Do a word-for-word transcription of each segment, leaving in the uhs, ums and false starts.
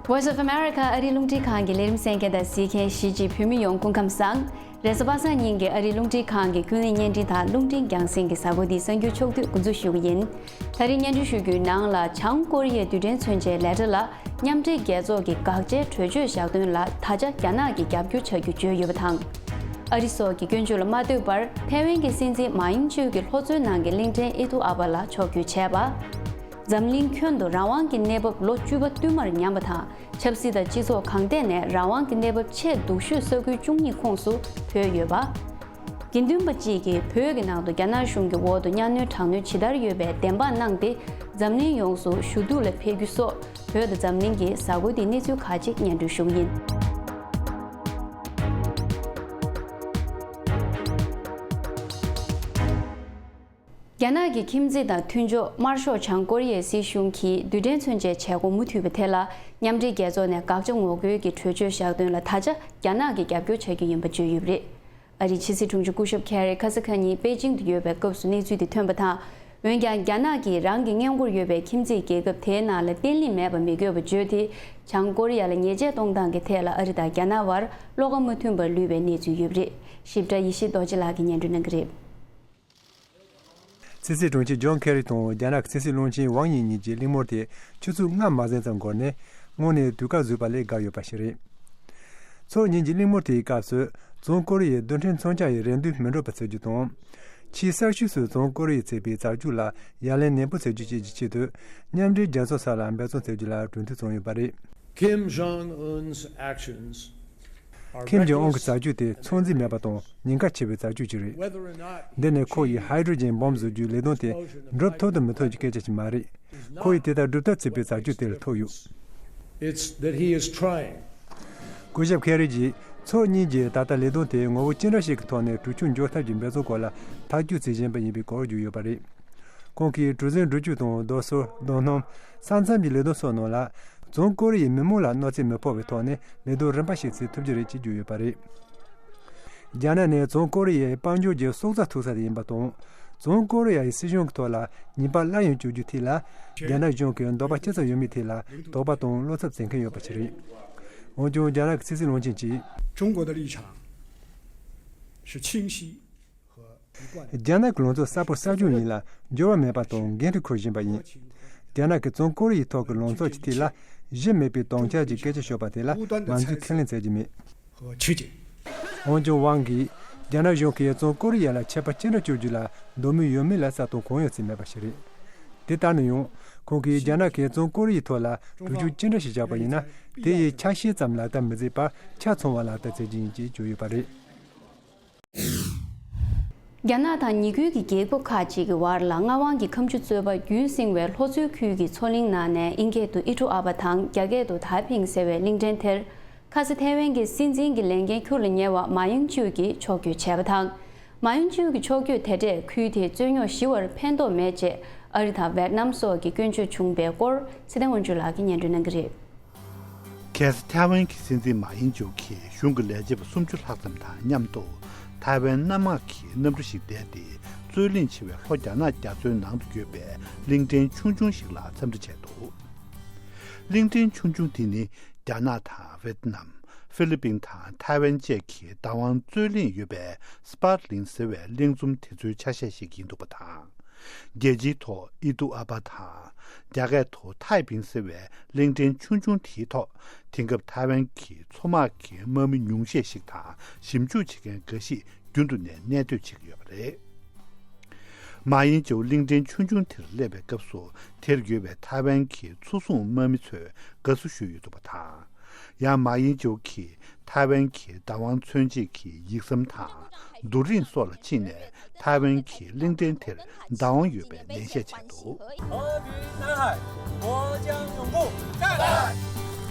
Voice of America ཨ་རིའི་རླུང་འཕྲིན་ཁང་གི་ལས་རིམ་གསན་མཁན་དང་གཟིགས་མཁན་གཞིས་བྱེས་བོད་མི་ཡོངས་སྐུ་ཁམས་བཟང་། རེས་གཟའ་པ་སངས་ཉིན་གྱི་ཨ་རིའི་རླུང་འཕྲིན་ཁང་གི་ཀུན་གླེང་བརྙན་འཕྲིན་དང་རླུང་འཕྲིན་རྒྱང་སྲིང་གི་གཟའ་འཁོར་འདིའི་གསར་འགྱུར་ཕྱོགས་བསྡུས་འགོ་འཛུགས་ཞུ་གི་ཡིན། ད་རིང་སྙན་སྒྲོན་ཞུ་རྒྱུའི་ནང་ལ་བྱང་ཀོ་རི་ཡའི་རྡུལ་ཕྲན་མཚོན་ཆའི་ལས་གྲྭ་ལ་མཉམ་འབྲེལ་རྒྱལ་ཚོགས་ཀྱི་དགག་བྱའི་གྲོས་ཆོད་བཞག་དོན་ལ་ད་ཆ་རྒྱ་ནག་གིས་རྒྱབ་སྐྱོར་བྱ་རྒྱུ་བརྗོད་ཡོད་པ་དང་། ཨ་རི་སོགས་ཀྱི་སྐྱོན་བརྗོད་ལ་མ་ལྟོས་པར་ཐའེ་ཝན་གྱི་སྲིད་འཛིན་མཱ་ཡིང་ཅིའུ་གི་ལྷོ་མཚོའི་ནང་གི་གླིང་ཕྲན་ཨི་ཐུ་ཨ་པ་ལ་ཕྱོགས་བསྐྱོད་བྱས་པ། འཛམ་གླིང་ཁྱོན་དུ་རང་དབང་གི་གནས་བབ་ལོ་བཅུ་པ་བསྟུད་མར་ཉམས་པ་དང་། ཆབ་སྲིད་དང་སྤྱི་ཚོགས་གང་ཐད་ནས་རང་དབང་གི་གནས་བབ་ཆེས་སྡུག་ཤོས་ས་ཁུལ་བཅུ་གཉིས་ཁོངས་སུ་བུད་ཡོད་པ། དགེ་འདུན་པ་གཅིག་གིས་བོད་ཀྱི་ནང་དུ་རྒྱ་ནག་གཞུང་གི་འོག་ཏུ་གཉའ་གནོན་དྲག་གནོན་ཇི་ལྟར་ཡོད་པའི་བདེན་དཔང་གནང་སྟེ། འཛམ་གླིང་ཡོངས་སུ་ཞུ་གཏུག་ལ་ཕེབས་རྒྱུ་སོགས་བོད་དང་འཛམ་གླིང་གི་གཟའ་འཁོར་འདིའི་གནས་ཚུལ་ཁག་ཅིག་སྙན་སྒྲོན་ཞུ་གི་ཡིན། རྒྱ་ནག་གི་ཁྱིམ་མཚེས་དང་མཐུན་ཕྱོགས་དམར་ཤོག་བྱང་ཀོ་རི་ཡའི་སྲིད་གཞུང་གིས་རྡུལ་ཕྲན་མཚོན་ཆའི་བྱེད་སྒོ་མུ་མཐུད་པ་དེ་ལ་མཉམ་འབྲེལ་རྒྱལ་ཚོགས་ནས་དགག་བྱ་ངོ་རྒོལ་གྱི་གྲོས་ཆོད་བཞག་དོན་ལ་ད་ཆ་རྒྱ་ནག་གིས་རྒྱབ་སྐྱོར་བྱ་རྒྱུ་ཡིན་པ་བརྗོད་ཡོད་པ་རེད། ཨ་རིའི་ཕྱི་སྲིད་དྲུང་ཆེ་སྐུ་ཞབས་ཁེ་རི་ཁ་ས་ཁ་ཉིན་པེ་ཅིང་དུ་ཡོད་པའི་སྐབས་སུ་གནས་ཚུལ་དེ་ཐོན་པ་དང་། འོན་ཀྱང་རྒྱ་ནག་གིས་རང་གི་མངའ་འཁོར་ཡོད་པའི་ཁྱིམ་མཚེས་རྒྱལ་ཁབ་དེའི་ནང་ལ་བརྟན་ལྷིང་མེད་པ་མི་དགོས་པ་བརྗོད་དེ། བྱང་ཀོ་རི་ཡ་ལ་ཉེས་ཆད་གཏོང་སྟངས་ཀྱི་ཐད་ལ་ཨ་རི་དང་རྒྱ་ནག་བར་བློ་ཁ་མ་མཐུན་པར་ལུས་པའི་གནས་ཚུལ་ཡོད་པ་རེད། ཞིབ་ཕྲ་ཡེ་ཤེས་རྡོ་རྗེ་ལགས་ཀྱིས་སྙན་སྒྲོན་གནང་གི་རེད། ཕྱི་སྲིད་དྲུང་ཆེ་ཇོན་ཁེ་རི་དང་རྒྱ་ནག་གི་ཕྱི་སྲིད་བློན་ཆེན་ཝང་ཡི་གཉིས་ཀྱི་གླེང་མོལ་དེ་ཆུ་ཚོད་ལྔ་མ་ཟིན་ཙམ་འགོར་ནས་དངོས་གནས་དུས་བཀག་བཟོས་པ་ལས་དགའ་ཡོད་པ་ཞིག་རེད། ཚོགས་གཉིས་ཀྱི་གླེང་མོལ་དེའི་སྐབས་སུ་བྱང་ཀོ་རི་ཡས་རྡུལ་ཕྲན་མཚོན་ཆ་ཡི་རེ་འདུན་མི་འགྲུབ་པ་བྱེད་རྒྱུ་དང་། ཆེས་གསར་ཤོས་སུ་བྱང་ཀོ་རི་ཡས་བྱས་པའི་རྩ་འཛུགས་ལ་ཡ་ལན་ནན་པོ་བྱེད་རྒྱུ་བཅས་ཀྱི་ཆེད་དུ་མཉམ་འབྲེལ་རྒྱལ་ཚོགས་ས་ལ་འབད་བརྩོན་བྱེད་རྒྱུ་ལ་གྲོས་མཐུན་བྱུང་ཡོད་པ་རེད། Kim Jong Un's actions are ཁིམ་ཇོང་ཨུན་གྱི་བྱ་སྤྱོད་དེ་ཚོད་འཛིན་མེད་པ་དང་ཉེན་ཁ་ཆེ་བའི་བྱ་སྤྱོད་ཅིག་རེད། འདི་ནི་ཁོ་ཡིས་ཧའི་ཌྲོ་ཇན་བོམ་བཟོ་རྒྱུའི་ལས་དོན་དེ་འགྲུབ་ཐུབ་དང་མི་ཐུབ་ཀྱི་སྐད་ཆ་ཞིག་མ་རེད། ཁོ་ཡིས་དེ་ལྟར་སྒྲུབ་ཐབས་བྱེད་པའི་བྱ་སྤྱོད་དེར་ཐུག་ཡོད། It's that he is trying. སྐུ་ཞབས་ཁེ་རི་གྱིས་ཚོགས་གཉིས་ཀྱིས་ད་ལྟ་ལས་དོན་དེ་ངོ་བོ་ཅི་འདྲ་ཞིག་གི་ཐོག་ནས་གྲོས་ཆོད་འཇོག་ཐབས་ཀྱི་འབད་བརྩོན་སྐོར་ལ་ཐག་གཅོད་བྱེད་བཞིན་པ་ཡིན་པའི་སྐོར་བརྗོད་ཡོད་པ་རེད། ཁོང་གིས་གྲུ་གཟིངས་འགྲུལ་སྐྱོད་དང་རྡོ་སོལ། རྡོ་སྣུམ། ས་མཚམས་ཀྱི་ལས་དོན་སོགས་ནང་ལ། བྱང་ཀོ་རི་ཡས་མི་མང་ལ་གནོད་འཚེ་མི་ཕོག་པའི་ཐོག་ནས་ལས་དོན་རིམ་པ་ཞིག་བྱེད་ཐུབ་ཀྱི་རེད་ཅེས་བརྗོད་ཡོད་པ་རེད། རྒྱ་ནག་ནི་བྱང་ཀོ་རི་ཡའི་དཔལ་འབྱོར་གྱི་སྲོག་རྩ་ཐུག་ས་དེ་ཡིན་པ་དང་། བྱང་ཀོ་རི་ཡའི་སྲིད་གཞུང་གི་ཐོག་ལ་ཉེས་པ་སླར་ཡང་གཅོད་རྒྱུའི་ཐད་ལ། རྒྱ་ནག་གཞུང་གི་འདོད་པ་ཅི་ཙམ་ཡོད་མེད་ཐད་ལ་དོགས་པ་དང་བློ་འཚབ་བྱེད་མཁན་ཡོད་པ་ཞིག་རེད། འོན་ཀྱང་རྒྱ་ནག་གི་ཕྱི་སྲིད་བློན་ཆེན་གྱིས། 中国的立场是清晰 རྒྱ་ནག་གི་ལངས་ཕྱོགས་གསལ་པོ་གསལ་རྐྱང་ཡིན་ལ་འགྱུར་བ་མེད་པ་དང་འགན་འཁྲི་འཁུར་བཞིན་པ་ཡིན། རྒྱ་ནག་གིས་བྱང་ཀོ་རི་ཡའི་ཐོག་གི་ལངས་ཕྱོགས་ཀྱི་ཐད་ལ་གཞི་མེད་པའི་དོགས་འཆར་གྱི་སྐད་ཆ་ཤོད་པ་དེ་ལ་ང་ཚོས་ཁས་ལེན་མཛད་ཀྱི་མེད། འོན་ཀྱང་ཝང་གིས་རྒྱ་ནག་གཞུང་གིས་བྱང་ཀོ་རི་ཡ་ལ་ཆད་པ་ཅི་འདྲ་གཅོད་རྒྱུ་ལ་འདོད་མོས་ཡོད་མེད་ལ་བསམ་སྟངས་གང་ཡང་བརྩིས་མེད་པ་ཞིག་རེད། དེ་ལྟར་ན་ཡང་ཁོང་གིས་རྒྱ་ནག་གིས་བྱང་ཀོ་རི་ཡའི་ཐོག་ལ་གྲོས་ཆོད་ཅི་འདྲ་ཞིག་བཞག་པ་ཡིན་ན་དེ་ཡི་ཆ་ཤས་ཙམ་ལག་བསྟར་མི་མཛད་པར་ཆ་ཚང་བ་ལག་བསྟར་མཛད་རྒྱུ་ཡིན་ཅེས་བརྗོད་ཡོད་པ་རེད། རྒྱ་ནག་དང་ཉེ་ཁུལ་གྱི་རྒྱལ་ཁབ་ཁག་ཅིག་གི་བར་ལ་མངའ་དབང་གི་ཁ་མཆུ་གཙོས་པ་རྒྱུན་བསྲིངས་བའི་ལྷོ་མཚོའི་ཁུལ་གྱི་མཚོ་གླིང་ནང་ནས་ཨིན་སྐད་དུ་ཨི་ཀྲུ་ཨ་པ་དང་རྒྱ་སྐད་དུ་ཐའེ་ཕིང་ཟེར་བའི་གླིང་ཕྲན་དེར། ཁ་ས་ཐའེ་ཝན་གྱི་སྲིད་འཛིན་གྱི་ལས་འགན་ཁུར་ལ་ཉེ་བ་མཱ་ཡིང་ཅིའུ་གིས་ཕྱོགས་བསྐྱོད་བྱས་པ་དང་། མཱ་ཡིང་ཅིའུ་གི་ཕྱོགས་བསྐྱོད་དེ་འཕྲལ་ཁུལ་དེའི་རྩོད་རྙོག་ཞི་བར་ཕན་ཐོགས་མེད་ཅེས་ཨ་རི་དང་ཝེད་ནམ་སོགས་ཀྱིས་སྐྱོན་བརྗོད་བྱུང་པའི་སྐོར་ཚེ་བརྟན་དབང་ཕྱུག་ལགས་ཀྱིས་སྙན་སྒྲོན་གནང་གི་རེད། ཁ་ས་ཐའེ་ཝན་གྱི་སྲིད་འཛིན་མཱ་ཡིང་ཅིའུ་གིས་གཞུང་གི་ལས་བྱེད་པ་སུམ་ཅུ་ལྷག་ཙམ་དང་མཉམ་དུ་ཐའེ་ཝན་གནམ་དམག་གི་གནམ་གྲུ་ཞིག་བསྡད་དེ་རྩོད་གླེང་ཆེ་བའི་ལྷོ་རྒྱ་ནག་རྒྱ་མཚོའི་ནང་དུ་ཡོད་པའི་གླིང་ཕྲན་ཆུང་ཆུང་ཞིག་ལ་འཚམས་འདྲི་བྱས་འདུག་གླིང་ཕྲན་ཆུང་ཆུང་དེ་ནི་རྒྱ་ནག་དང་ཝེད་ནམ། ཧྥི་ལི་པིན་དང་ཐའེ་ཝན་བཅས་ཀྱི་བདག་དབང་རྩོད་གླེང་ཡོད་པའི་སྤར་ལིང་ཟེར་བའི་གླིང་ཚོམ་དེ་ཚོའི་ཆ་ཤས་ཤིག་ཡིན་འདུག་པ་དང་། རྒྱལ་སྤྱིའི་ཐོག་ཨི་ཏུ་ཨ་པ་དང་། རྒྱ་སྐད་དུ་ཐའེ་པིང་ཟེར་བའི་གླིང་ཕྲན་ཆུང་ཆུང་དེའི་ཐོག་དེང་སྐབས་ཐའེ་ཝན་གྱི་མཚོ་དམག་གི་དམག་མི་ཉུང་ཤས་ཤིག་དང་ཞིབ་འཇུག་བྱེད་མཁན་འགའ་ཞིག་རྒྱུན་དུ་ནས་གནས་སྡོད་བྱེད་ཀྱི་ཡོད་པ་རེད། མཱ་ཡིན་ཅིའུ་གླིང་ཕྲན་ཆུང་ཆུང་དེར་སླེབས་པའི་སྐབས་སུ་དེར་ཡོད་པའི་ཐའེ་ཝན་གྱི་མཚོ་སྲུང་དམག་མི་ཚོས་དགའ་བསུ་ཞུས་ཡོད་འདུག་པ་དང་། ཡང་མཱ་ཡིན་ཅིའུ་གིས་ཐའེ་ཝན་གྱི་བདག་དབང་མཚོན་བྱེད་ཀྱི་ཡིག་ཟམ་དང་རྡོ་རིང་སོགས་ལ་ཕྱིན་ནས་ཐའེ་ཝན་གྱི་གླིང་ཕྲན་དེར་བདག་དབང་ཡོད་པའི་ནན་བཤད་བྱས་འདུག 和平南海，我将永不再。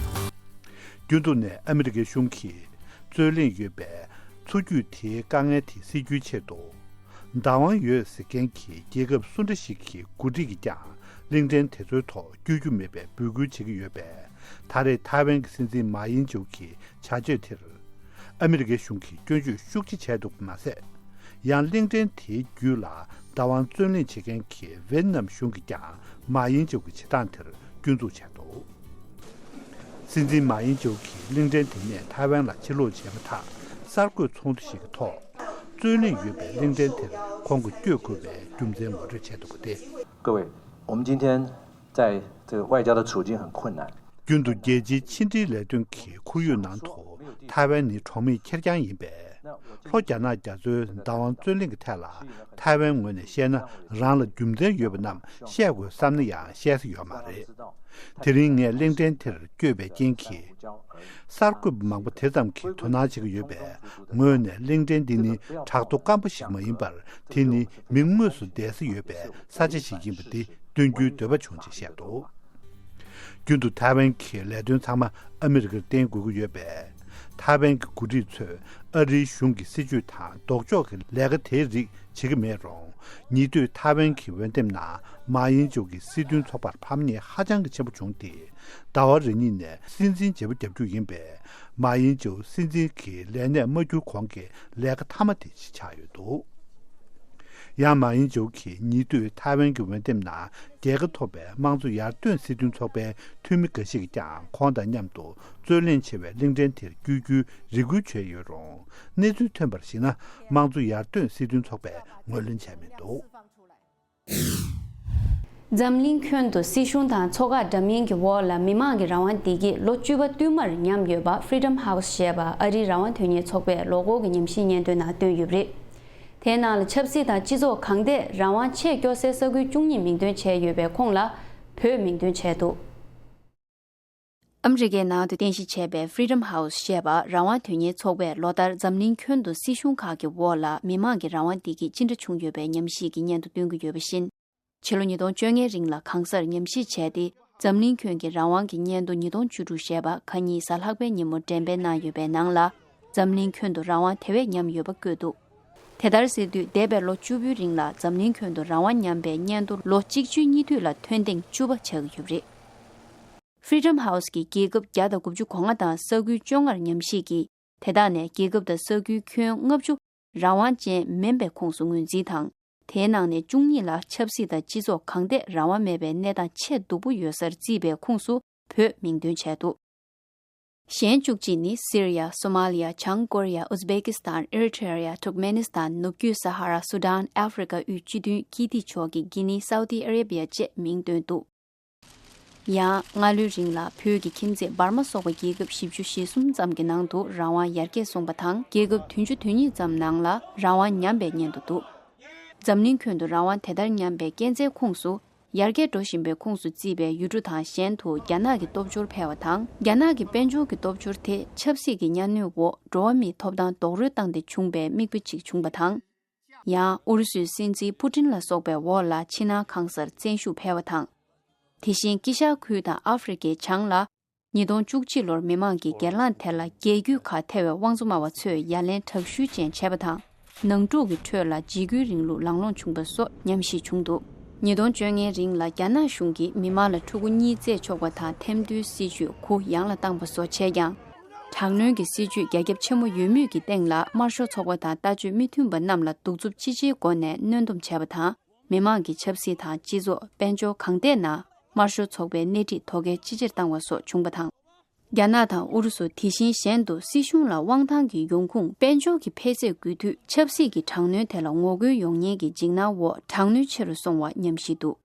རྒྱུན་དུ་ནས་ཨ་མི་རི་ཀའི་གཞུང་གིས་རྩོད་གླེང་ཡོད་པའི་མཚོ་རྒྱུད་དེའི་དཀའ་ངལ་དེ་སེལ་རྒྱུའི་ཆེད་དུ། བདག་དབང་ཡོད་ཟེར་མཁན་གྱི་རྒྱལ་ཁབ་སུ་འདྲ་ཞིག་གི་འགོ་ཁྲིད་ཀྱིས་ཀྱང་གླིང་ཕྲན་དེ་ཚོའི་ཐོག་བསྐྱོད་རྒྱུ་མེད་པའི་འབོད་སྐུལ་བྱེད་ཀྱི་ཡོད་པས། ད་རེས་ཐའེ་ཝན་གྱི་སྲིད་འཛིན་མཱ་ཡིན་ཅིའུ་གི་བྱ་སྤྱོད་དེར། ཨ་མི་རི་ཀའི་གཞུང་གིས་སྐྱོན་བརྗོད་ཤུགས་ཆེ་བྱས་འདུག་པ་མ་ཟད། ཡང་གླིང་ཕྲན་དེའི་རྒྱུད་ལ་བདག་དབང་རྩོད་གླེང་བྱེད་མཁན་གྱི་ཝེད་ནམ་གཞུང་གིས་ཀྱང་མཱ་ཡིན་ཅིའུ་གི་བྱེད་སྟངས་དེར་སྐྱོན་འཛུགས་བྱས་འདུག་སྲིད་འཛིན་མཱ་ཡིན་ཅོ་གིས་གླིང་ཕྲན་དེ་ནས་ཐའེ་ཝན་ལ་ཕྱིར་ལོག་བྱས་པ་དང་། གསར་འགོད་ཚོགས་འདུ་ཞིག་གི་ཐོག་རྩོད་གླེང་ཡོད་པའི་གླིང་ཕྲན་དེར་ཁོང་གིས་བསྐྱོད་དགོས་པའི་རྒྱུ་མཚན་ངོ་སྤྲོད་བྱས་འདུག་པ་སྟེ། 各位，我们今天在这个外交的处境很困难。 རྒྱུན་དུ་རྒྱལ་སྤྱིའི་ཕྱི་འབྲེལ་ལས་དོན་གྱི་ཁོར་ཡུག་ནང་དུ་ཐའེ་ཝན་ནི་གྲོགས་མེད་ཁེར་རྐྱང་ཡིན་པས། ལྷོ་རྒྱ་ནག་རྒྱ་མཚོའི་བདག་དབང་རྩོད་གླེང་གི་ཐད་ལ་ཐའེ་ཝན་ངོས་ནས་བཤད་ན་རང་ལ་རྒྱུ་མཚན་ཡོད་པ་རྣམས་བཤད་དགོས་བསམ་ན་ཡང་བཤད་ས་ཡོད་མ་རེད། དེ་རིང་ངས་གླིང་ཕྲན་དེར་བསྐྱོད་པའི་རྐྱེན་གྱིས། གསར་འགོད་པ་མང་པོ་དེ་ཙམ་གྱིས་དོ་སྣང་བྱེད་ཀྱི་ཡོད་པས། ངོས་ནས་གླིང་ཕྲན་འདི་ནི་བྲག་རྡོ་སྐམ་པོ་ཞིག་མ་ཡིན་པར། དེ་ནི་མི་དངོས་སུ་བསྡད་ས་ཡོད་པའི་ས་ཆ་ཞིག་ཡིན་པ་འདི་སྟོན་རྒྱུའི་འདོད་པ་བྱུང་ཅེས་བཤད་འདུག་རྒྱུན་དུ་ཐའེ་ཝན་གྱི་ལས་དོན་ཚང་མ་ཨ་མི་རི་ཀར་བརྟེན་དགོས་ཀྱི་ཡོད་པས། ཐའེ་ཝན་གྱི་འགོ་ཁྲིད་ཚོས་ཨ་རིའི་གཞུང་གི་སྲིད་བྱུས་དང་ལྡོག་ཕྱོགས་ཀྱི་ལས་ཀ་དེའི་རིགས་བྱེད་ཀྱི་མེད་རུང་། ཉེ་དུས་ཐའེ་ཝན་གྱི་འོས་འདེམས་ནང་མཱ་ཡིན་ཅོ་གི་སྲིད་དོན་ཚོགས་པར་ཕམ་ཉེས་ཧ་ཅང་གི་ཆེན་པོ་བྱུང་སྟེ། ཟླ་བ་རེ་གཉིས་ནས་སྲིད་འཛིན་བརྗེ་པོ་བརྒྱབ་རྒྱུ་ཡིན་པས། མཱ་ཡིན་ཅོ་སྲིད་འཛིན་གྱི་ལས་གནས་མ་བསྒྱུར་གོང་གི་ལས་ཀ་མཐའ་མ་དེ་ཆགས་ཡོད་འདུག་ཡང་མཱ་ཡིན་ཅོ་གིས་ཉེ་དུས་ཐའེ་ཝན་གྱི་འོས་འདེམས་ནང་རྒྱལ་ཁ་ཐོབ་པའི་དམངས་གཙོ་ཡར་ཐོན་སྲིད་དོན་ཚོགས་པའི་འཐུས་མི་འགའ་ཞིག་གིས་ཀྱང་ཁོང་དང་མཉམ་དུ་རྩོད་གླེང་ཆེ་བའི་གླིང་ཕྲན་དེར་བསྐྱོད་རྒྱུའི་རེ་སྐུལ་བྱས་ཡོད་རུང་། གནས་ཚུལ་ཐོན་པར་གཞིགས་ན། དམངས་གཙོ་ཡར་ཐོན་སྲིད་དོན་ཚོགས་པས་ངོས་ལེན་བྱས་མི་འདུག་འཛམ་གླིང་ཁྱོན་དུ་སྲིད་གཞུང་དང་ཚོགས་ཁག་འདྲ་མིན་གྱི་འོག་ལ་མི་མང་གི་རང་དབང་བདེ་སྐྱིད་ལོ་བཅུ་པ་བསྟུད་མར་ཉམས་ཡོད་པ་Freedom House ཞེས་པ་ཨ་རིའི་རང་དབང་དོན་གཉེར་ཚོགས་པས་ལོ་འཁོར་གྱི་ཉམས་ཞིབ་སྙན་ཐོའི་ནང་བཏོན་ཡོད་པ་རེད། དེའི་ནང་ལ་ཆབ་སྲིད་དང་སྤྱི་ཚོགས་གང་ཐད་རང་དབང་ཆེས་སྐྱོ་སའི་ས་ཁུལ་བཅུ་གཉིས་མིང་འདོན་བྱས་ཡོད་པའི་ཁོངས་ལ་བོད་མིང་འདོན་བྱས་འདུག་ཨ་མི་རི་ཀའི་ནང་དུ་རྟེན་གཞི་བྱས་པའི་Freedom House ཞེས་པ་རང་དབང་དོན་གཉེར་ཚོགས་པས་ལོ་ལྟར་འཛམ་གླིང་ཁྱོན་དུ་སྲིད་གཞུང་ཁག་གི་འོག་ལ་མི་མང་གི་རང་དབང་བདེ་སྐྱིད་ཅི་འདྲ་བྱུང་ཡོད་པའི་ཉམས་ཞིབ་ཀྱི་སྙན་ཐོ་སྟོན་གྱི་ཡོད་པ་བཞིན། ཕྱི་ལོ་ཉིས་སྟོང་བཅོ་ལྔའི་རིང་ལ་གང་སར་ཉམས་ཞིབ་བྱས་ཏེ། འཛམ་གླིང་ཁྱོན་གྱི་རང་དབང་གི་སྙན་ཐོ་ཉིས་སྟོང་བཅུ་དྲུག་ཞེས་པ་ཁ་ཉིན་གཟའ་ལྷག་པའི་ཉིན་མོ་འགྲེམས་སྤེལ་གནང་ཡོད་པའི་ནང་ལ། འཛམ་གླིང་ཁྱོན་དུ་རང་དབང་དེ་བས་ཉམས་ཡོད་པ་བཀོད་འདུག་དེ་ལྟར་ཟེར་དུས་འདས་པའི་ལོ་བཅུ་པོའི་རིང་ལ་འཛམ་གླིང་ཁྱོན་དུ་རང་དབང་ཉམས་པའི་སྙན་ཐོ་ལོ་གཅིག་བཅུའི་གཉིས་དུས་ལ་ཐོན་ཐེངས་བཅུ་པ་ཆགས་ཀྱི་ཡོད་པ་རེད། Freedom House གིས་རྒྱལ་ཁབ་བརྒྱ་དང་དགུ་བཅུ་གོ་ལྔ་དང་ས་ཁུལ་བཅོ་ལྔར་ཉམས་ཞིབ་ཀྱིས། དེ་དག་ནས་རྒྱལ་ཁབ་དང་ས་ཁུལ་ཁྱོན་ལྔ་བཅུ་རང་དབང་ཅན་མིན་པའི་ཁོངས་སུ་ངོས་འཛིན་དང་། དེའི་ནང་ནས་བཅུ་གཉིས་ལ་ཆབ་སྲིད་དང་སྤྱི་ཚོགས་གང་ཐད་རང་དབང་མེད་པའི་གནས་སྟངས་ཆེས་སྡུག་པོ་ཡོད་སར་བརྩིས་པའི་ཁོངས་སུ་བོད་མིང་འདོན་བྱས་འདུག་གཞན་བཅུ་གཅིག་ནི་སི་རི་ཡ། སོ་མ་ལི་ཡ། བྱང་ཀོ་རི་ཡ། ཨུ་ཛི་བེ་ཀི་སི་ཐན། ཨེ་རི་ཐི་རི་ཡ། ཐུར་ཀ་མེ་ནི་སི་ཐན། ནུབ་རྒྱུད་ས་ཧ་ར། སུ་ཌན། ཨ་ཧྥི་རི་ཀ་དབུས་སྤྱི་མཐུན་དཀྱིལ་སྟེགས་ཕྱོགས་ཀྱི་གྷི་ནི། སའུ་ཏི་ཨ་རེ་བི་ཡ་བཅས་མིང་བཏོན་འདུག་ཡང་སྔ་ལོའི་རིང་ལ་བོད་ཀྱི་ཁྱིམ་མཚེས་འབར་མ་སོགས་པ་རྒྱལ་ཁབ་བཞི་བཅུ་ཞེ་གསུམ་ཙམ་གྱི་ནང་དུ་རང་དབང་ཡར་རྒྱས་སོང་པ་དང་། རྒྱལ་ཁབ་བདུན་ཅུ་དོན་གཉིས་ཙམ་ནང་ལ་རང་དབང་ཉམས་པའི་སྙན་ཐོ་འདུག་འཛམ་གླིང་ཁྱོན་དུ་རང་དབང་དེ་ལྟར་ཉམས་པའི་རྐྱེན་རྩའི་ཁོངས་སུ། ཡར་རྒྱས་འགྲོ་བཞིན་པའི་ཁོངས་སུ་བརྩིས་པའི་ཡུལ་གྲུ་དང་གཞན་དུ་རྒྱ་ནག་གི་སྟོབས་འབྱོར་འཕེལ་བ་དང་། རྒྱ་ནག་གི་དཔལ་འབྱོར་གྱི་སྟོབས་འབྱོར་དེ་ཆབ་སྲིད་ཀྱི་གཉའ་གནོན་འོག་འགྲོ་བ་མིའི་ཐོབ་ཐང་རྡོག་རོལ་བཏང་སྟེ་བྱུང་བའི་དམིགས་པ་ཅིག་བྱུང་པ་དང་། ཡང་ཨུ་རུ་སུའི་སྲིད་འཛིན་པུ་ཏིན་ལ་སོགས་པའི་འོག་ལ་ཕྱི་ནང་གང་སར་བཙན་ཤུགས་འཕེལ་བ་དང་། དེ་བཞིན་དཀྱིལ་ཤར་ཁུལ་དང་ཨ་ཧྥེ་རི་ཁའི་བྱང་ལ། ཉིས་སྟོང་བཅུ་གཅིག་ལོར་མི་མང་གིས་སྒེར་ལངས་དེ་ལ་རྒྱལ་བརྒྱུད་ཁག་ཐེ་བའི་དབང་བཙོང་སྨྲ་བ་ཚོས་ཡ་ལན་དྲག་ཤུལ་ཅན་བྱས་པ་དང་། ནང་འཁྲུག་གི་ཁྲོད་ལ་འཇིགས་སྐུལ་རིང་ལུགས་ལང་ལོང་བྱུང་བ་སོགས་ཉམས་ཞིབ་བྱུང་འདུག་ཉིས་སྟོང་བཅོ་ལྔའི་རིང་ལ་རྒྱ་ནག་གཞུང་གིས་མི་མང་ལ་ཕྲུ་གུ་གཉིས་བཙས་ཆོག་པ་དང་ཐེམ་ཐོའི་སྲིད་བྱུས་གུ་ཡངས་ལ་བཏང་བ་སོགས་བྱས་ཀྱང་། དྲག་གནོན་གྱི་སྲིད་བྱུས་རྒྱ་ཁྱབ་ཆེན་མོ་ཡོད་མུས་ཀྱི་སྟེང་ལ་དམར་ཤོག་ཚོགས་པ་དང་ལྟ་སྤྱོད་མི་མཐུན་པ་རྣམས་ལ་གདུག་རྩུབ་ཅི་ཆེའི་སྒོ་ནས་གནོན་སྡོམ་བྱས་པ་དང་། མི་མང་གི་ཆབ་སྲིད་དང་སྤྱི་ཚོགས་དཔལ་འབྱོར་གང་ཐད་ནང་དམར་ཤོག་ཚོགས་པའི་སྣེ་ཁྲིད་དོ་གལ་ཅི་ཆེར་བཏང་བ་སོགས་བྱུང་བ་དང་། རྒྱ་ནག་དང་ཨུ་རུ་སུ་དེ་བཞིན་གཞན་དུ་སྲིད་གཞུང་ལ་དབང་ཐང་གི་ཡོང་ཁུངས་དཔལ་འབྱོར་གྱི་འཕེལ་ཚད་རྒུད་དུས་ཆབ་སྲིད་ཀྱི་དྲག་གནོན་དེ་ལ་ངོ་རྒོལ་ཡོང་ཉེན་གྱི་འཇིགས་སྣང་འོག་དྲག་གནོན་ཆེ་རུ་སོང་བ་ཉམས་ཞིབ་འདུག་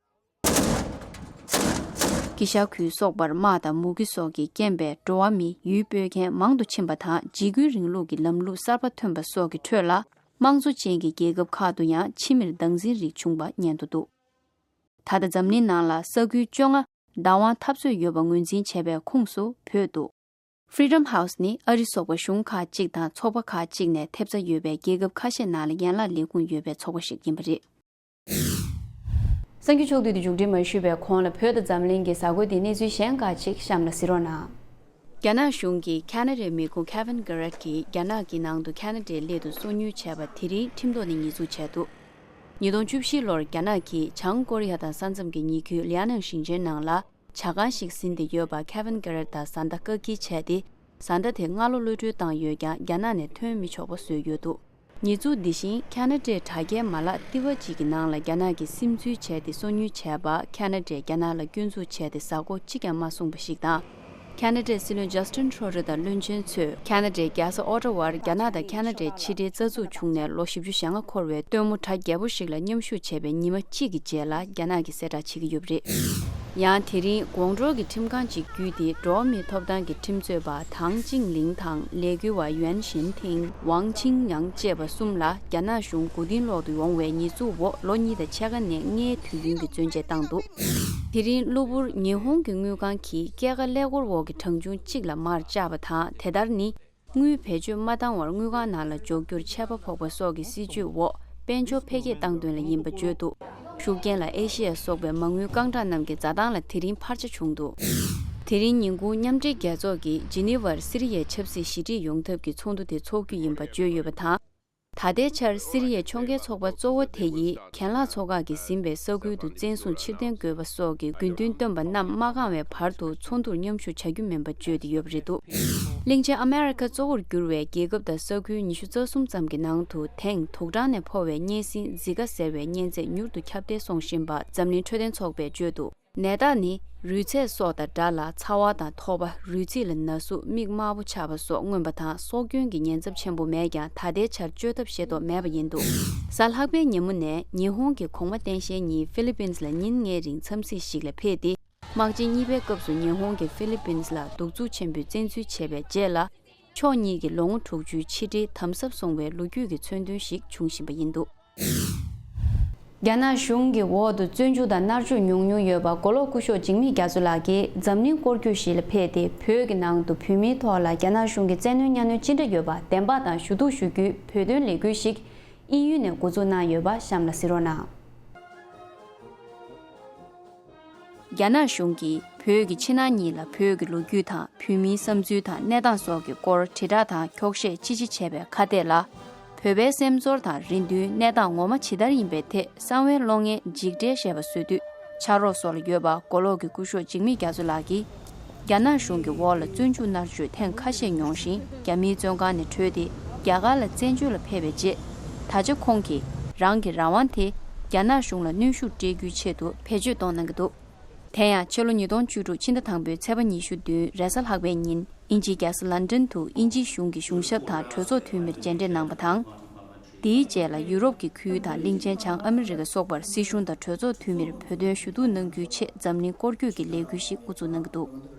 དཀྱིལ་ཤར་ཁུལ་སོགས་པར་དམག་དང་མུ་གེ་སོགས་ཀྱི་རྐྱེན་པས་འགྲོ་བ་མི་ཡུལ་སྤོས་མཁན་མང་དུ་ཕྱིན་པ་དང་འཇིགས་སྐུལ་རིང་ལུགས་ཀྱི་ལམ་ལུགས་གསར་པ་ཐོན་པ་སོགས་ཀྱི་ཁྲོད་ལ། དམངས་གཙོ་ཅན་གྱི་རྒྱལ་ཁབ་ཁག་ཏུ་ཡང་ཕྱི་མིར་སྡང་འཛིན་རིགས་བྱུང་བ་སྙན་ཐོ་འདུག་ད་ལྟ་འཛམ་གླིང་ནང་ལ་ས་ཁུལ་བཅོ་ལྔ་བདག་དབང་འཐབ་རྩོད་ཡོད་པ་ངོས་འཛིན་བྱས་པའི་ཁོངས་སུ་བོད་འདུག Freedom House ནི་ཨ་རི་སོགས་པ་གཞུང་ཁག་ཅིག་དང་ཚོགས་པ་ཁག་ཅིག་ནས་ཐེབས་རྩ་ཡོད་པའི་རྒྱལ་ཁབ་ཁ་ཤས་ནང་ལ་ཡན་ལག་ལས་ཁུངས་ཡོད་པའི་ཚོགས་པ་ཞིག་ཡིན་པ་རེད། གསར་འགྱུར་ཕྱོགས་བསྡུས་དེ་མཇུག་སྒྲིལ་མ་ཞུས་པའི་གོང་ལ་བོད་དང་འཛམ་གླིང་གི་གཟའ་འཁོར་འདིའི་གནས་ཚུལ་གཞན་ཁག་ཅིག་གཤམ་ལ་གཟིགས་རོགས་གནང་། རྒྱ་ནག་གཞུང་གིས་ཁ་ན་ཌའི་མི་ཁུངས་Kevin Garrett གྱིས་རྒྱ་ནག་གི་ནང་དུ་ཁ་ན་ཌའི་སླད་དུ་སོ་ཉུལ་བྱས་པ་དེ་རིང་ཁྲིམས་ཐོག་ནས་ཉེས་འཛུགས་བྱས་འདུག་ཉིས་སྟོང་བཅུ་བཞི་ལོར་རྒྱ་ནག་གིས་བྱང་ཀོ་རི་ཡ་དང་ས་མཚམས་ཀྱི་ཉེ་ཁུལ་ལི་ཡ་ནན་ཞིང་ཆེན་ནང་ལ་ཇ་ཁང་ཞིག་ཟིན་ཏེ་ཡོད་པ་Kevin Garrett དང་བཟའ་ཟླ་བཀག་སྐྱིལ་བྱས་ཏེ། བཟའ་ཟླ་དེ་སྔ་ལོ་གློད་གྲོལ་བཏང་ཡོད་ཀྱང་རྒྱ་ནག་ནས་ཐོན་མི་ཆོག་པ་བཟོས་ཡོད་འདུག་ཉེས་འཛུགས་འདི་བཞིན་ཁ་ན་ཌའི་དྲ་རྒྱའི་མ་ལག་ལྟེ་བ་གཅིག་གི་ནང་ལ་རྒྱ་ནག་གིས་སིམ་འཛུལ་བྱས་ཏེ་སོ་ཉུལ་བྱས་པ། ཁ་ན་ཌས་རྒྱ་ནག་ལ་སྐྱོན་འཛུགས་བྱས་ཏེ་གཟའ་འཁོར་གཅིག་ཀྱང་མ་སོང་པ་ཞིག་དང་། ཁ་ན་ཌའི་སྲིད་བློན་ཇཱ་སི་ཊིན་ཁྲོ་རོ་དང་བློན་ཆེན་ཚོས་ཁ་ན་ཌའི་རྒྱལ་ས་ཨོ་ཊ་ཝར་རྒྱ་ནག་དང་ཁ་ན་ཌའི་ཕྱི་འབྲེལ་རྩ་འཛུགས་བྱུང་ནས་ལོ་བཞི་བཅུ་ཞེ་ལྔ་འཁོར་བའི་སྟོན་མོ་གྲ་རྒྱས་པོ་ཞིག་ལ་མཉམ་ཞུགས་བྱས་པའི་ཉི་མ་གཅིག་གི་རྗེས་ལ་རྒྱ་ནག་གིས་གསལ་བསྒྲགས་བྱེད་ཀྱི་ཡོད་པ་རེད། ཡང་དེ་རིང་ཀོང་ཀྲོའུ་གི་ཁྲིམས་ཁང་ཅིག་བརྒྱུད་དེ་འགྲོ་བ་མིའི་ཐོབ་ཐང་གི་ཁྲིམས་རྩོད་པ་ཐང་ཅིང་ལིང་དང་ལས་འགུལ་བ་ཡུན་ཞིན་ཐིང་ཝང་ཆིང་ཡང་བཅས་པ་གསུམ་ལ་རྒྱ་ནག་གཞུང་མགོ་རྟིང་སློག་ཏུ་ཡོང་བའི་ཉེས་འཛུགས་འོག་ལོ་གཉིས་དང་ཕྱེད་ཀ་ནས་ལྔའི་དུས་ཡུན་གྱི་བཙོན་འཇལ་བཏང་འདུག་དེ་རིང་གློ་བུར་ཉི་ཧོང་གི་དངུལ་ཁང་གིས་སྐྱེད་ཀ་ཀླད་ཀོར་འོག་གི་གྲངས་ཆུང་གཅིག་ལ་མར་བཅག་པ་དང་། དེ་ལྟར་ནི། དངུལ་བེད་སྤྱོད་མ་བཏང་བར་དངུལ་ཁང་ནང་ལ་འཇོག་རྒྱུར་ཆད་པ་ཕོག་པ་སོགས་ཀྱི་སྲིད་བྱུས་འོག་དཔལ་འབྱོར་འཕེལ་རྒྱས་བཏང་དོན་ལ་ཡིན་པ་བརྗོད་འདུག་ཤུགས་རྐྱེན་ལ་ཨེ་ཤི་ཡ་སོགས་པའི་མ་དངུལ་རྐང་གྲངས་རྣམས་ཀྱི་འཛའ་ཐང་ལ་དེ་རིང་འཕར་ཆ་བྱུང་འདུག་དེ་རིང་ཉིན་གུང་མཉམ་འབྲེལ་རྒྱལ་ཚོགས་ཀྱིས་ཇི་ནི་ཝར་སི་རི་ཡའི་ཆབ་སྲིད་ཞི་འགྲིག་ཡོང་ཐབས་ཀྱི་ཚོགས་འདུ་དེ་འཚོགས་རྒྱུ་ཡིན་པ་བརྗོད་ཡོད་པ་དང་། ད་ལྟའི་ཆར་སི་རི་ཡའི་ཕྱོགས་འགལ་ཚོགས་པ་གཙོ་བོ་དེ་ཡིས་གྱེན་ལངས་ཚོགས་ཁག་གིས་ཟིན་པའི་ས་ཁུལ་དུ་བཙན་བཟུང་ཕྱིར་འཐེན་དགོས་པ་སོགས་ཀྱི་དགོས་འདུན་བཏོན་པ་རྣམས་མ་བཀང་བའི་བར་དུ་ཚོགས་འདུར་མཉམ་ཞུགས་བྱ་རྒྱུ་མིན་པ་བརྗོད་དེ་ཡོད་པ་རེད་འདུག་གླིང་ཆེན་ཨ་མེ་རི་ཁ་གཙོ་བོར་གྱུར་བའི་རྒྱལ་ཁབ་དང་ས་ཁུལ་ཉི་ཤུ་རྩ་གསུམ་ཙམ་གྱི་ནང་དུ་དེང་དུག་སྦྲང་ནས་ཕོག་པའི་གཉན་སྲིན་ཛི་ཀ་ཟེར་བའི་གཉན་ཚད་མྱུར་དུ་ཁྱབ་གདལ་སོང་བཞིན་པ་འཛམ་གླིང་འཕྲོད་བསྟེན་ཚོགས་པས་བརྗོད་འདུག་ནད་རྟགས་ནི་རུས་ཚད་སོགས་དང་འདྲ་ལ། ཚ་བ་དང་ཐོ་བ། རུས་ཚིགས་ལ་ན་ཟུག་མིག་དམར་པོ་ཆགས་པ་སོགས་མངོན་པ་དང་། སྲོག་སྐྱོན་གྱི་ཉེན་ཚབས་ཆེན་པོ་མེད་ཀྱང་། ད་ལྟའི་ཆར་བཅོས་ཐབས་ཤེས་རྟོགས་མེད་པ་ཡིན་འདུག་གཟའ་ལྷག་པའི་ཉིན་མོ་ནས་ཉི་ཧོང་གི་གོང་མ་སྟངས་དཔྱལ་གཉིས་ཧྥི་ལི་པིན་ལ་ཉིན་ལྔའི་རིང་འཚམས་གཟིགས་ཤིག་ལ་ཕེབས་ཏེ། དམག་ཆེན་གཉིས་པའི་སྐབས་སུ་ཉི་ཧོང་གིས་ཧྥི་ལི་པིན་ལ་གདུག་རྩུབ་ཆེན་པོས་བཙན་འཛུལ་བྱས་པའི་རྗེས་ལ། ཕྱོགས་གཉིས་ཀྱི་ལོ་ངོ་དྲུག་ཅུའི་ཕྱི་འབྲེལ་དམ་ཟབ་སོང་བའི་ལོ་རྒྱུས་ཀྱི་མཚོན་དོན་ཞིག་འབྱུང་བཞིན་པ་ཡིན་འདུག་རྒྱ་ནག་གཞུང་གི་འོག་ཏུ་བཙོན་འཇུག་དང་མནར་གཅོད་མྱོང་མྱོང་ཡོད་པ་མགོ་ལོག་སྐུ་ཞབས་འཇིགས་མེད་རྒྱ་མཚོ་ལགས་ཀྱིས་འཛམ་གླིང་སྐོར་སྐྱོད་ཞིག་ལ་ཕེབས་ཏེ། བོད་ཀྱི་ནང་དུ་བོད་མིའི་ཐོག་ལ་རྒྱ་ནག་གཞུང་གི་བཙན་གནོན་གཉའ་གནོན་ཅི་འདྲ་ཡོད་པ་བདེན་པ་དང་ཞུ་གཏུག་ཞུ་རྒྱུའི་བོད་དོན་ལས་འགུལ་ཞིག་དབྱིན་ཡུལ་ནས་འགོ་འཛུགས་གནང་ཡོད་པ་གཤམ་ལ་གཟིགས་རོགས་གནང་། རྒྱ་ནག་གཞུང་གིས་བོད་ཀྱི་ཕྱི་ནང་གཉིས་ལ་བོད་ཀྱི་ལོ་རྒྱུས་དང་། བོད་མིའི་བསམ་ཚུལ་དང་གནས་སྟངས་སོགས་ཀྱི་སྐོར་དྲིལ་བསྒྲགས་དང་འཁྱོག་བཤད་ཅི་ཆེ་བྱས་པའི་ཁ་གཏད་ལ། བོད་པའི་སེམས་ཚོར་དང་རེ་འདུན། གནས་སྟངས་ངོ་མ་ཇི་ལྟར་ཡིན་པའི་ཐད་གསང་བའི་བློ་ངན་འཇིགས་བྲལ་ཞེས་པ་བཟོ་དུས། ཕྱག་རོགས་སོགས་ལ་ཡོད་པ་མགོ་ལོག་གི་སྐུ་ཞབས་འཇིགས་མེད་རྒྱ་མཚོ་ལགས་ཀྱིས། རྒྱ་ནག་གཞུང་གི་འོག་ལ་བཙོན་འཇུག་མནར་གཅོད་ཐེངས་ཁ་ཤས་མྱོང་ཞིང་། རྒྱ་མིའི་བཙོན་ཁང་ནས་བྲོས་ཏེ་རྒྱ་གར་ལ་བཙན་བྱོལ་ལ་ཕེབས་པའི་རྗེས། ད་ཆ་ཁོང་གིས་རང་གི་རང་དབང་དེ་རྒྱ་ནག་གཞུང་ལ་གནོན་ཤུགས་སྤྲད་རྒྱུའི་ཆེད་དུ་བེད་སྤྱོད་གཏོང་གནང་གི་འདུག་དེ་ཡང་ཕྱི་ལོ་ཉིས་སྟོང་བཅུ་དྲུག་ཕྱི་ཟླ་དང་པོའི་ཚེས་པ་ཉི་ཤུ་བདུན་རེས་གཟའ་ལྷག་པའི་ཉིན་དབྱིན་ཇིའི་རྒྱལ་ས་ལན་ཀྲན་དུ་དབྱིན་ཇིའི་གཞུང་གི་གཞུང་ཞབས་དང་གྲོས་ཚོགས་འཐུས་མིར་མཇལ་འཕྲད་གནང་བ་དང་། དེའི་རྗེས་ལ་ཡུ་རོབ་ཀྱི་ཁུལ་དང་གླིང་ཆེན་བྱང་ཨ་མི་རི་ཀ་སོགས་པར་སྲིད་གཞུང་དང་གྲོས་ཚོགས་འཐུས་མིར་བོད་དོན་ཞུ་གཏུག་གནང་རྒྱུའི་ཆེད་འཛམ་གླིང་སྐོར་སྐྱོད་ཀྱི་ལས་འགུལ་ཞིག་འགོ་འཛུགས་གནང་གི་འདུག་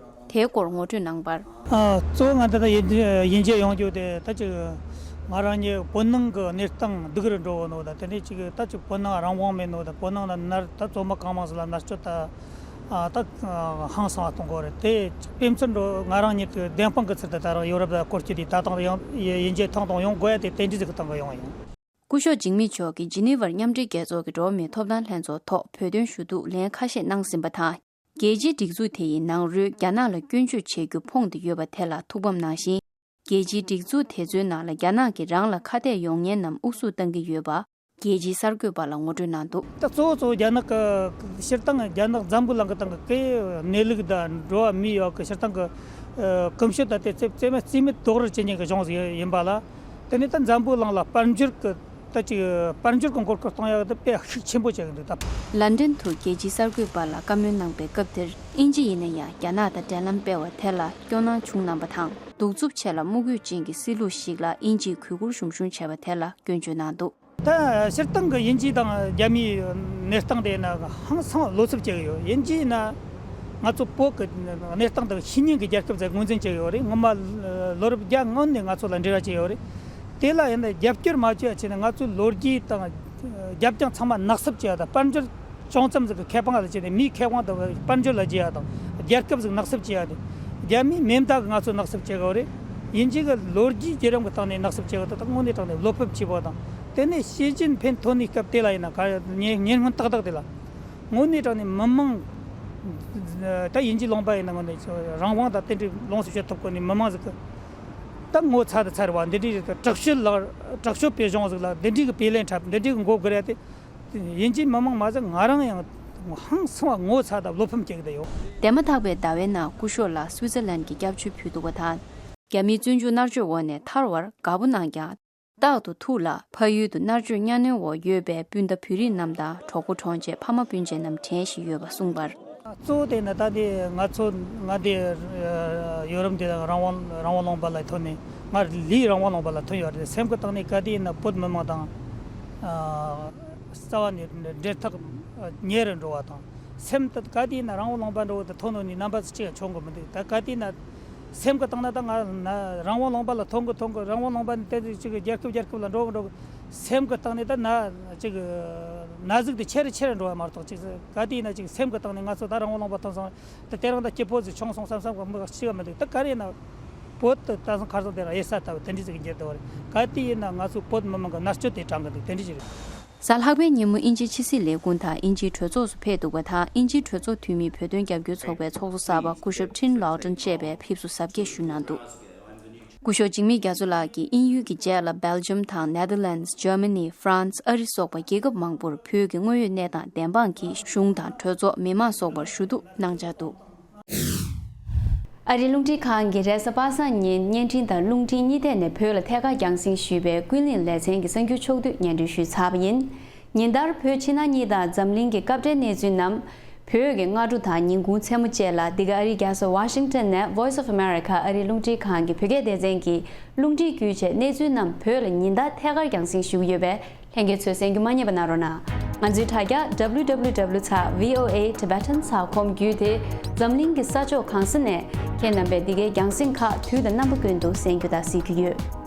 དེའི་སྐོར་ངོ་སྤྲོད་གནང་བར། ཨ། གཙོ་བོ་ང་འདི་ལ་དབྱིན་ཇི་དབྱིན་ཇི་ཡོང་རྒྱུ་དེ་ད་ཅིག་ང་རང་ཉིད་བོད་ནང་གི་གནས་སྟངས་སྡུག་རུ་འགྲོ་གི་ནོ་དང་། དེ་ནས་ཅིག་ད་ཅིག་བོད་ནང་རང་དབང་མེད་ནོ་དང་། བོད་ནང་ལ་མནར། ད་བཙོན་པ་གང་མང་ཟིག་ལ་མནར་གཅོད་ད། ཨ། ད་ཧང་སང་བ་གཏོང་གི་རེད། དེ་དཔེ་མཚོན་འགྲོ་ང་རང་ཉིད་ཀྱི་བདེན་དཔང་གི་ཚུལ་དུ་ད་རང་ཡོ་རོབ་ལ་སྐོར་སྐྱོད་དུས་ད་དུང་ཡང་དབྱིན་ཇི་ཐོག་ཏུ་ཡོང་དགོས་ཡ་དེ་དེ་འདྲ་ཟིག་གི་སྟེང་གི་ཡོང་ཡིན། སྐུ་ཞབས་འཇིགས་མེད་མཆོག་གིས་ཇི་ནི་ཝར་མཉམ་འབྲེལ་རྒྱལ་ཚོགས་ཀྱི་འགྲོ་བ་མིའི་ཐོབ་ཐང་ལྷན་ཚོགས་ཐོག་བོད་དོན་ཞུ་གཏུག་ལན་ཁ་ཤས་གནང་ཟིན་པ་དང་། རྒྱལ་སྤྱིའི་སྒྲིག་འཛུགས་དེ་ཡི་ནང་རུལ་རྒྱ་ནག་ལ་སྐྱོན་བརྗོད་བྱེད་རྒྱུ་ཕོངས་ཏེ་ཡོད་པ་དེ་ལ་ཐུགས་ཕམ་གནང་ཞིང་། རྒྱལ་སྤྱིའི་སྒྲིག་འཛུགས་དེ་ཚོའི་ནང་ལ་རྒྱ་ནག་གིས་རང་ལ་ཁ་གཏད་ཡོང་མཁན་རྣམས་དབུ་བཟུང་བཏང་གི་ཡོད་པ། རྒྱལ་སྤྱིའི་གསར་འགོད་པ་ལ་ངོ་སྤྲོད་གནང་འདུག་ད་གཙོ་བོ་གཙོ་བོ་རྒྱ་ནག་གི་སྤྱིར་བཏང་རྒྱ་ནག་འཛམ་བུ་གླིང་གི་སྟེང་གི་གནས་ལུགས་དང་འགྲོ་བ་མིའི་ཡོག་གི་སྤྱིར་བཏང་གི་ཨ་ཀུན་སྤྱོད་ད་དེ་རྩེ་རྩེ་མོ་རྩིས་མེད་རྡོག་རོལ་བྱེད་མཁན་གྱི་གཞུང་ཟིག་ཡིན་པ་ལ། དེ་ནས་ད་འཛམ་བུ་གླིང་ལ་དཔལ་འབྱོར་གྱི་ད་ཅིག་དཔལ་འབྱོར་གྱི་མགོ་སྐོར་གཏོང་ཡག་དེ་དཔེ་ཤུགས་ཆེན་པོ་བྱེད་གི་འདུག་ད། ལན་ཀྲན་དུ་རྒྱལ་སྤྱིའི་གསར་འགོད་པ་ལ་བཀའ་མོལ་གནང་པའི་སྐབས་དེར། དབྱིན་ཇི་ཡིན་ན་ཡང་རྒྱ་ནག་དང་འབྲེལ་ལམ་སྤེལ་བ་དེ་ལ་སྐྱོ་སྣང་བྱུང་གནང་བ་དང་། གདུག་རྩུབ་ཆེ་ལ་དམུ་རྒོད་ཅན་གྱི་སྲིད་ལུགས་ཤིག་ལ་དབྱིན་ཇིས་གུས་བཀུར་ཞུམ་ཞུམ་བྱས་པ་དེ་ལ་སྐྱོན་བརྗོད་གནང་འདུག་ད་སྤྱིར་བཏང་གི་དབྱིན་ཇི་དང་རྒྱ་མིའི་གནས་སྟངས་དེ་ཡིན་ན་ཧང་སང་བློ་འཚབ་བྱེད་ཀྱི་ཡོད། དབྱིན་ཇི་ཡིན་ན་ང་ཚོ་བོད་ཀྱི་གནས་སྟངས་དང་ཤེས་ཉེན་གྱི་རྒྱལ་ཁབ་ཟེར་ངོས་འཛིན་བྱེད་ཀྱི་ཡོད་རེད། སྔོན་མ་ལོ་རབས་བརྒྱ་སྔོན་ནས་ང་ཚོ་ལ་འབྲེལ་བ་བྱས་ཡོད་རེད། དེ་ལ་ཡིན་ན་རྒྱབ་སྐྱོར་མ་བྱས་བྱས་ནས་ང་ཚོའི་ལོ་རྒྱུས་དང་རྒྱབ་ལྗོངས་ཚང་མ་ནག་སུབ་བྱས་ཡོད། ད་དཔལ་འབྱོར་ཅུང་ཙམ་ཟིག་གི་ཁེ་དབང་ལ་བྱས་ནས་མིའི་ཁེ་དབང་དང་དཔལ་འབྱོར་ལ་བརྗེ་ཡ་དང་། རྒྱལ་ཁབ་ཟིག་ནག་སུབ་བྱེད་ཡ་དེ། རྒྱ་མིའི་མེ་མདའ་གིས་ང་ཚོ་ནག་སུབ་བྱེད་གི་ཡོད་རེད། དབྱིན་ཇི་གི་ལོ་རྒྱུས་བརྒྱུད་རིམ་གི་སྟེང་ནས་ནག་སུབ་བྱེད་གི་འདུག་ད་དངོས་གནས་དྲང་གནས་བློ་ཕམ་ཆེ་པོ་དང་། དེ་ནས་ཞི་ཅིན་ཕིན་ཐོན་ནས་སྐབས་དེ་ལ་ཡིན་ན་ག་ཉེ་ཉེ་སྔོན་ཏག་ཏག་དེ་ལ། དངོས་གནས་དྲང་གནས་མི་མང་། ད་དབྱིན་ཇི་ལུང་པ་ཡིན་ན་དངོས་གནས་རང་དབང་དང་དེ་འདྲའི་ལོངས་སུ་སྤྱོད་ཐུབ་གོ་ནས་མི་མང་ཟིག་གི། ད་ངོ་ཚ་དང་ཚ་རུ་བ་འདི་འདྲའི་དྲག་ཤོས་ལ་དྲག་ཤོས་པའི་གཞུང་ཟིག་ལ་འདི་འདྲའི་གི་བེ་ལན་འཁྲབ། འདི་འདྲའི་གི་མགོ་སྒུར་ཡ་དེ། དབྱིན་ཇིའི་མི་མང་མ་ཟད་ང་རང་ཡང་ཧང་སང་བ་ངོ་ཚ་དང་བློ་ཕམ་སྐྱེ་གི་ད་ཡོད། འདས་མ་ཐག་པའི་ཟླ་བའི་ནང་སྐུ་ཞབས་ལ་སུའི་ཙར་ལན་གྱི་སྐྱབས་བཅོལ་ཕུལ་འདུག་པ་དང་། རྒྱ་མིའི་བཙོན་འཇུག་མནར་གཅོད་འོག་ནས་ཐར་བར་དགའ་པོ་གནང་ཀྱང་། རྟག་ཏུ་ཐུགས་ལ་ཕ་ཡུལ་དུ་མནར་གཅོད་གཉའ་གནོན་འོག་ཡོད་པའི་སྤུན་ཟླ་བོད་རིགས་རྣམས་དང་གྲོགས་པོ་གྲོང་ཆེ་ཕ་མ་སྤུན་མཆེད་རྣམས་དྲན་བཞིན་ཡོད་པ་གསུངས་པར། གཙོ་བོ་དེ་ནི་ད་དེ་ང་ཚོ་ང་དེ་ཡོ་རོབ་འདི་རང་དབང་རང་དབང་ལུང་པ་ལ་ཐོན་ནས། ང་ལས་རང་དབང་ལུང་པ་ལ་ཐོན་ཡོད་རེད། སེམས་ཀྱི་སྟེང་ནས་ག་དུས་ཡིན་ན་བོད་མི་མང་དང་རྩ་བ་ནས་འབྲེལ་ཐག་ཉེ་རུ་འགྲོ་བ་དང་། སེམས་དེ་ག་དུས་ཡིན་ན་རང་དབང་ལུང་པ་འགྲོ་བ་དེ་ཐོན་ནོ་ནི་རྣམ་པ་གཅིག་ཡང་བྱུང་གི་མི་འདུག་ད་ག་དུས་ཡིན་ན་སེམས་ཀྱི་སྟེང་ན་ད་ང་ན་རང་དབང་ལུང་པ་ལ་ཐོན་གི་ཐོན་གི། རང་དབང་ལུང་པ་ནས་དེ་ཅིག་རྒྱལ་ཁབ་རྒྱལ་ཁབ་ལ་འགྲོ་གི་འགྲོ་གི། སེམས་ཀྱི་སྟེང་ནས་ད་ན་ཅིག་ན་ཟུག་དེ་ཆེ་རུ་ཆེ་རུ་འགྲོ་བ་མ་གཏོགས། ཅིག་ག་དུས་ཡིན་ན་ཅིག་སེམས་ཀྱི་སྟེང་ནས་ང་ཚོ་ད་རང་དབང་ལུང་པ་ཐོན་སོང་། ད་དེ་རིང་ད་སྐྱིད་པོ་ཟིག་བྱུང་སོང་བསམ་བསམ་གི་མི་གཅིག་ཡང་མི་འདུག་ད་ག་རེ་ཡིན་ན་བོད་དུ་ད་སང་ཁར་སང་དེ་ར་ཡེ་ས་ལྟ་བུ་དེ་འདྲ་ཟིག་གི་འགྱུར་བསྡད་པ་རེད། ག་དུས་ཡིན་ན་ང་ཚོའི་བོད་མི་མང་གི་མནར་གཅོད་དེ་དྲག་གི་འདུག་དེ་འདྲ་ཟིག་རེད། གཟའ་ལྷག་པའི་ཉིན་མོ་དབྱིན་ཇིའི་ཕྱི་སྲིད་ལས་ཁུངས་དང་དབྱིན་ཇིའི་གྲོས་ཚོགས་སུ་ཕེབས་འདུག་པ་དང་། དབྱིན་ཇིའི་གྲོས་ཚོགས་འཐུས་མིའི་བོད་དོན་རྒྱབ་སྐྱོར་ཚོགས་པའི་ཚོགས་གཙོ་གསར་པ་སྐུ་ཞབས་ཁྲིན་ལའོ་ཀྲན་བཅས་པས་ཕེབས་བསུ་གཟབ་རྒྱས་ཞུས་གནང་འདུག་སྐུ་ཞབས་འཇིགས་མེད་རྒྱ་མཚོ་ལགས་ཀྱིས་དབྱིན་ཡུལ་གྱི་རྗེས་ལ་སྦེལ་ཇམ་དང་ནེ་དར་ལན་སི། ཇར་མ་ནི། ཧྥ་རན་སི། ཨ་རི་སོགས་པ་རྒྱལ་ཁབ་མང་པོར་བོད་ཀྱི་དངོས་ཡོད་གནས་སྟངས་བདེན་དཔང་གིས་གཞུང་དང་གྲོས་ཚོགས། མི་མང་སོགས་པར་ཞུ་གཏུག་གནང་འཆར་འདུག་ཨ་རིའི་རླུང་འཕྲིན་ཁང་གིས་རེས་གཟའ་པ་སངས་ཉིན་བརྙན་འཕྲིན་དང་རླུང་འཕྲིན་གཉིས་ཐད་ནས་བོད་ལ་ཐད་ཀར་རྒྱང་སྲིང་ཞུས་པའི་ཀུན་གླེང་ལེ་ཚན་གྱི་གསར་འགྱུར་ཕྱོགས་བསྡུས་སྙན་སྒྲོན་ཞུས་ཚར་བ་ཡིན། ཉིན་ལྟར་བོད་ཕྱི་ནང་གཉིས་དང་འཛམ་གླིང་གི་སྐབས་འབྲེལ་གནས་ཚུལ་རྣམས། བོད་ཀྱི་སྔ་དྲོ་དང་ཉིན་གུང་མཚན་མོ་བཅས་ལ་འདི་ག་ཨ་རིའི་རྒྱལ་ས་ཝ་ཤིང་ཊོན་ནས་Voice of America ཨ་རིའི་རླུང་འཕྲིན་ཁང་གི་བོད་སྐད་སྡེ་ཚན་གྱིས་རླུང་འཕྲིན་བརྒྱུད་བྱས་གནས་ཚུལ་རྣམས་བོད་ལ་ཉིན་ལྟར་ཐད་ཀར་རྒྱང་སྲིང་ཞུ་གི་ཡོད་པས། ལྷན་རྒྱས་ཚོས་གསན་རྒྱུ་མ་བསྙེལ་བ་གནང་རོགས་གནང་། ང་ཚོའི་དྲ་རྒྱ་W W W ཚེག་V O A Tibetan ཚེག་ཀོམ་བརྒྱུད་དེ་འཛམ་གླིང་གི་ས་ཕྱོགས་གང་ས་ནས་ཁྱེད་རྣམ་པས་འདི་གའི་རྒྱང་སྲིང་ཁག་དུས་དང་རྣམ་པ་ཀུན་ཏུ་གསན་རྒྱུ་དང་གཟིགས་རྒྱུ་ཡོད།